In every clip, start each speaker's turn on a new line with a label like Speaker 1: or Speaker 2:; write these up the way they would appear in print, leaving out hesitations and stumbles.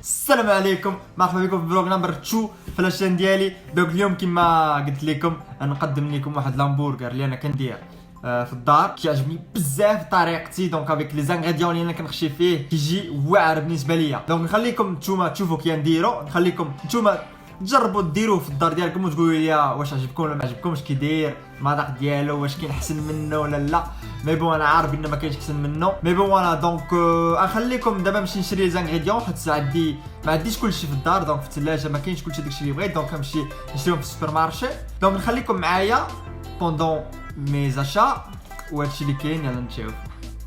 Speaker 1: السلام عليكم، مرحبا بكم في vlog number 2 في la chaîne ديالي. donc اليوم كما قلت لكم نقدم لكم واحد l'hamburger اللي انا كندير في الدار، كيعجبني بزاف طريقتي، donc avec les ingrédients اللي انا كنخشي فيه كيجي واعر بالنسبة ليا. donc نخليكم نتوما تشوفوا كي نديرو، نخليكم نتوما تجربوا ديروه في الدار ديالكم وتقولوا لي واش عجبكم ولا ما عجبكمش، كي داير المذاق ديالو، واش كاين احسن منه ولا لا. mais bon، انا عارف ان ما كاينش احسن منه، mais bon voilà. donc نخليكم دابا نمشي نشري les ingrédients حيت عندي ما عنديش كلشي في الدار، donc في الثلاجة ما كاينش كلشي داكشي اللي بغيت، donc نمشي نشريهم في ال supermarché. donc نخليكم معايا pendant mes achats وهادشي اللي كاين، يلا نمشيو.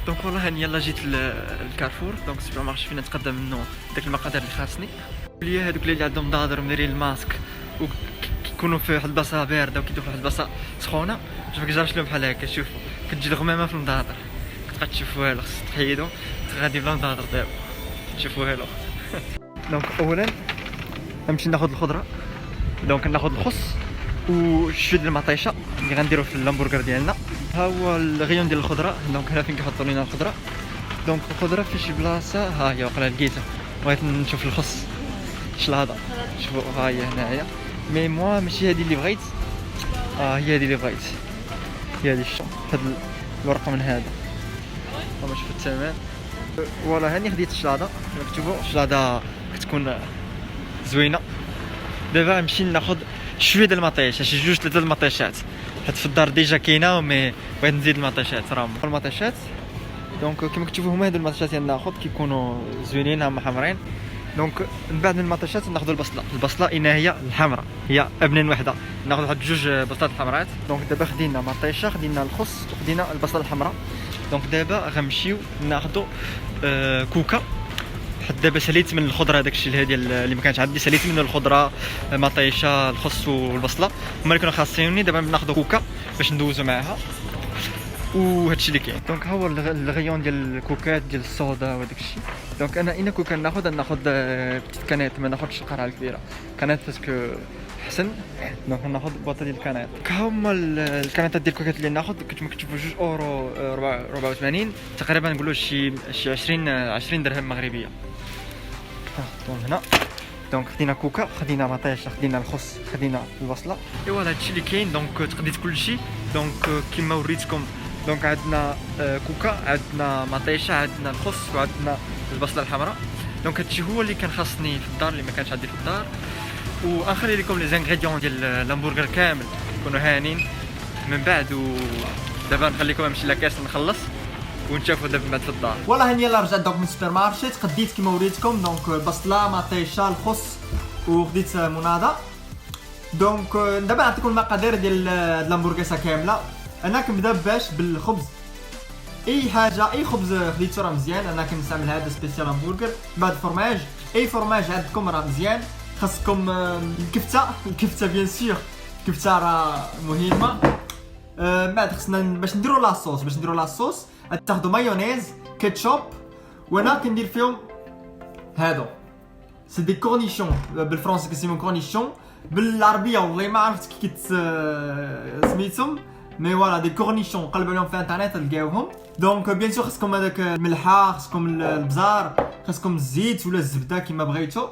Speaker 2: donc والله هاني يلا جيت لل Carrefour، donc supermarché فين نتقدم منه داك المقادير اللي خاصني ليا. هذوك اللي عندهم نظاظر ودايرين الماسك وكيكونوا في واحد البلاصة باردة وكيدخلوا في واحد البلاصة سخونه، شوف كيجرش لهم بحال هكا. شوفوا كتجي الغمامة في النظاظر، كتبقى تشوف والو، خصك تحيدو. غادي بلا نظاظر دابا تشوفوا والو. donc اولا نمشي ناخذ الخضره، donc ناخذ الخس وشوية ديال المطيشه اللي غنديرو في الهامبرغر ديالنا. ها هو ال rayon ديال الخضره، donc هنا فين كيحطوا لينا الخضره. donc الخضرة في شي بلاصه، ها هي وقيلا لقيتها. بغيت نشوف الخس شلاضه، شوفوا ها هي هنايا، mais moi ماشي هذه اللي بغيت. هي هذه اللي بغيت، هي هذه. هاد الورقة من هذا هما. شوفوا الثمن. voilà، هاني خديت الشلاضه كما كتشوفوا، الشلاضه كتكون زوينه. دابا نمشي ناخذ شوية ديال المطيشه، شي جوج ثلاثة المطيشات، حيت في الدار déjà كاينه، mais بغيت نزيد المطيشات. راهم المطيشات، donc كما كتشوفوا هما هادو المطيشات اللي ناخذ، كيكونوا زوينين، هما حمرين. donc من بعد من المطيشات ناخذ البصله. البصله اين هي؟ الحمراء هي ابنين وحده، ناخذ واحد جوج بصلات حمرات. donc دابا خدينا مطيشه، خدينا الخس، وخدينا البصله الحمراء. donc دابا غنمشيو ناخذ كوكا، حيت دابا ساليت من الخضره، داكشي اللي ديال اللي ما كانش عندي ساليت منه، الخضره، مطيشه، الخس والبصله هما اللي كانوا خاصيني. دابا ناخذ كوكا باش ندوزو معاها وهادشي اللي كاين. donc ها هو ال rayon ديال الكوكات، ديال الصودا وداك الشيء. donc انا اين كوكا ناخذ؟ ناخذ petite canette، ما ناخذش القرعة الكبيره، canette parce que حسن. donc ناخذ boîte ديال ال canettes. هما الكانيتات ديال الكوكات اللي ناخذ كنتو كتشوفوا 2 اورو 84 تقريبا، نقولوا شي 20 درهم مغربيه. نحطهم هنا. donc خدينا كوكا، خدينا مطيشه، خدينا الخس، خدينا البصله. ايوا هادشي اللي كاين. donc تقديت كلشي. donc كيما وريتكم، donc عندنا كوكا، عندنا مطيشه، عندنا الخس، وعندنا البصله الحمراء. donc هادشي هو اللي كان خاصني في الدار، اللي ما كانش عندي في الدار. ونخلي لكم les ingrédients ديال الهامبرغر كامل، كونوا هانين من بعد. و دابا نخليكم نمشي la caisse نخلص ونشوفوا دابا من بعد في الدار.
Speaker 1: voilà، هاني يلا رجعت donc من ال supermarché، تقديت كيما وريتكم، donc البصله، مطيشه، الخس، وخديت مناضه. donc دابا نعطيكم المقادير ديال الهامبرغر كامله. انا كنبدا باش بالخبز، اي حاجه، اي خبز خديتو راه مزيان. انا كنستعمل هذا spécial hamburger. بعد فرماج، اي فرماج عندكم راه مزيان. خاصكم الكفته، الكفتة bien sûr، الكفتة راه مهمه. بعد خصنا باش نديرو la sauce، باش نديرو la sauce تاخذوا مايونيز، كيتشوب، وانا كندير فيهم هادو، c'est des cornichons، بالفرنسي كيسميهم cornichons، بالعربية والله ما عرفت كي كت سميتهم، mais voilà، des cornichons، قلبوا عليهم في انترنت تلقاوهم. donc bien sûr خصكم هذاك الملحه، خصكم البزار، خصكم الزيت ولا الزبدة كيما بغيتو.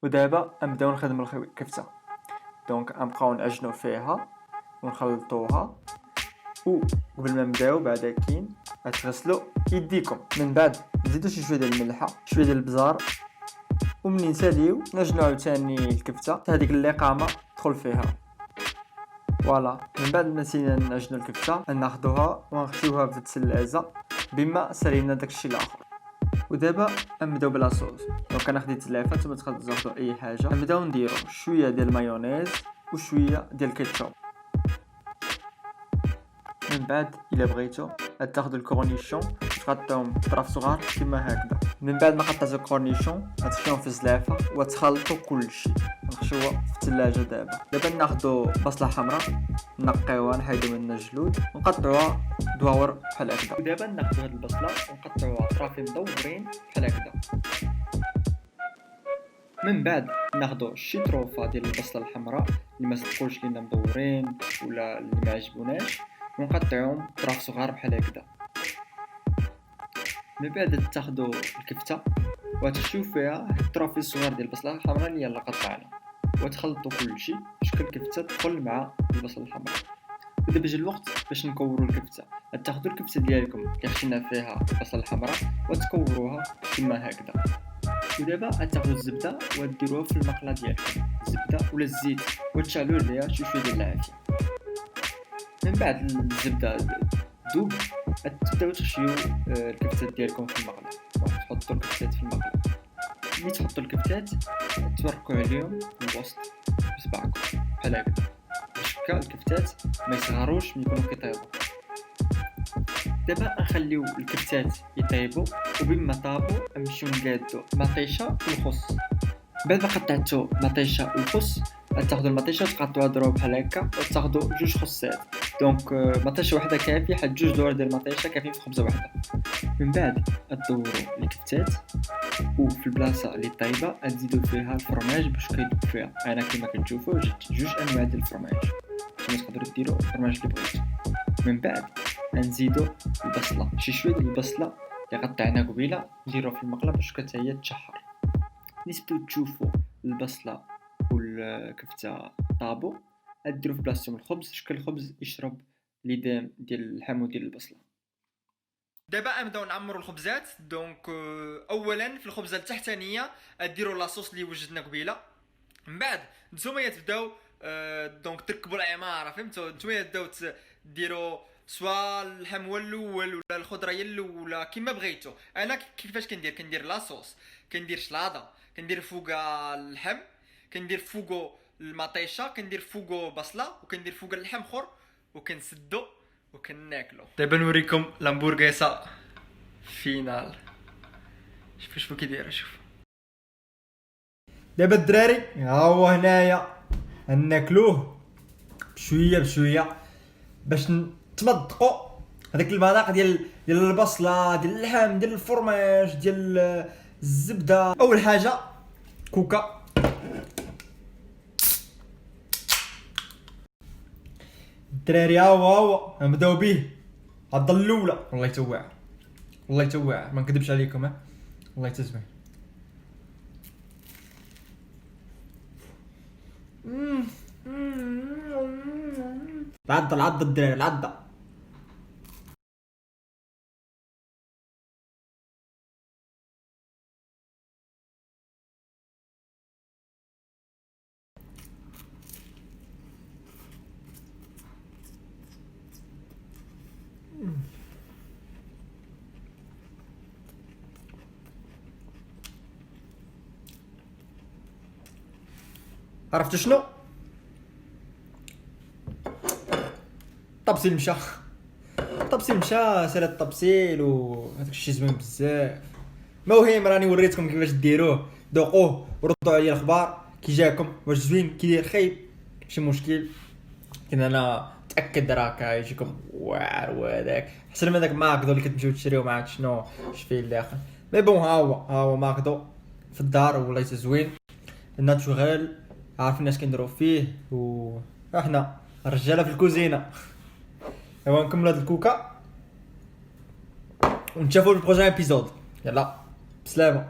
Speaker 1: ودابا نبداو نخدمو الكفته. donc نبقاو نعجنو فيها ونخلطوها، وقبل ما نبداو بعدا كاين تغسلوا يديكم. من بعد نزيدو شي شوية ديال الملحه، شوية ديال البزار، ومنين نساليو نعجنو عاوتاني الكفتة هذيك اللقامه تدخل فيها. voilà، من بعد ما سينا نعجنو الكفتة ناخذوها ونخشيوها في الثلاجة بما سالينا داكشي الاخر. ودابا نبداو ب la sauce. donc انا خديت زلافه، نتوما تقدروا تاخذوا اي حاجه. نبداو نديرو شوية ديال المايونيز وشوية ديال الكيتشوب. من بعد الا بغيتو تاخذوا ال cornichons تقطعوهم طرف صغار كما هكذا. من بعد ما قطعتو ال cornichons غتخشيوهم في الزلافه وتخلطوا كلشي، نخشوها في الثلاجه. دابا ناخذوا بصله حمراء، نقيوها، نحيدو منها الجلود ونقطعوها دواور بحال هكذا. ودابا ناخذ هاد البصله ونقطعوها طرافين مدورين بحال هكذا. من بعد ناخدو شي طروفه ديال البصله الحمراء اللي ما صدقوش لينا مدورين ولا اللي ما عجبوناش، ونقطعوهم طراف صغار بحال هكذا. من بعد تاخدو الكفتة
Speaker 2: وتخشيو فيها الطرافي الصغار ديال البصله الحمراء اللي يلا قطعنا، وتخلطوا كلشي باش الكفتة تدخل مع البصله الحمراء. ودابا جا الوقت باش نكوروا الكفتة. تاخذوا الكفتة ديالكم اللي خشينا فيها البصله الحمراء وتكوروها كما هكذا. ودابا تاخذوا الزبدة وديروها في المقله ديالكم، الزبدة ولا الزيت، وتشعلوا عليها شي شوية ديال العافية. من بعد الزبدة تذوب تبداو تخشيو الكفتات ديالكم في المقله، تحطوا الكفتات في المقله. ملي تحطوا الكفتات توركوا عليهم الوسط بصبعكم بحال هكذا باش هكا الكفتات ما يصغروش ملي يكونوا كيطيبوا. دابا نخليو الكفتات يطيبوا، وبما طابوا نمشيو نقادو مطيشه والخص. بعد ما قطعتو مطيشه والخص تاخذوا المطيشه وتقطعوها دروب بحال هكا، وتاخذوا جوج خصات. donc مطيشه وحده كافيه، حيت جوج دور ديال المطيشه كافيين في خبزه وحده. من بعد تدوروا الكفتات، وفي البلاصة اللي طايبه تزيدوا فيها الفرماج باش كيذوب فيها. انا كما كتشوفوا جبت جوج انواع ديال الفرماج، نتوما تقدروا ديروا الفرماج اللي بغيتو. من بعد نزيدوا البصله، شي شوية ديال البصله اللي قطعنا قبيلة نديروها في المقله باش حتى هي تشحر. ملي تبداو تشوفوا البصله والكفته طابو، ديروا في بلاصتهم الخبز، شكل الخبز يشرب ليدام ديال اللحم وديال البصله. دابا نبداو نعمروا الخبزات. donc اولا في الخبزة التحتانيه ديروا la sauce اللي وجدنا قبيلة. من بعد نتوما تبداو donc تركبوا العمارة، فهمتوا؟ نتوما تبداو ديروا سوا اللحم هو الاول ولا الخضرة هي الاولى كما بغيتو. انا كيفاش كندير؟ كندير la sauce، كندير شلاضه، كندير فوق اللحم، كندير فوقو المطيشه، كندير فوقو بصله، وكندير فوق اللحم خر، وكنسدو وكناكلو. دابا نوريكم l'hamburguesa finale. شوفوا شوفوا كي دايرة، شوف دابا الدراري ها هو هنايا ناكلوه بشوية بشوية باش نتمذقوا هذاك المذاق ديال البصله، ديال اللحم، ديال الفرماج، ديال الزبدة. اول حاجة كوكا. الدراري ها هو نبداو به العضه الاولى. والله توع، والله توع، ما نكذبش عليكم، ها والله تزوين. العضه العضه الدراري العضه. عرفتوا شنو؟ الطبسيل مشى، الطبسيل مشى، سال الطبسيل وهذاك الشيء زوين بزاف. المهم راني وريتكم كيفاش ديروه، ذوقوه وردوا عليا الاخبار كي جاكم، واش زوين كي داير خايب ماشي مشكل. كنا انا تاكد راه كيجيكم واعر، وهذاك احسن من داك ماكدو اللي كتمشيو تشريو ما عرفت شنو اش فيه لداخل. mais bon ها هو ماكدو في الدار والله زوين naturel، عارفين الناس كنديرو فيه، و احنا الرجالة في الكوزينة. ايوا نكملوا هاد الكوكا ونتشافوا في ال prochain épisode. يلا بسلامه.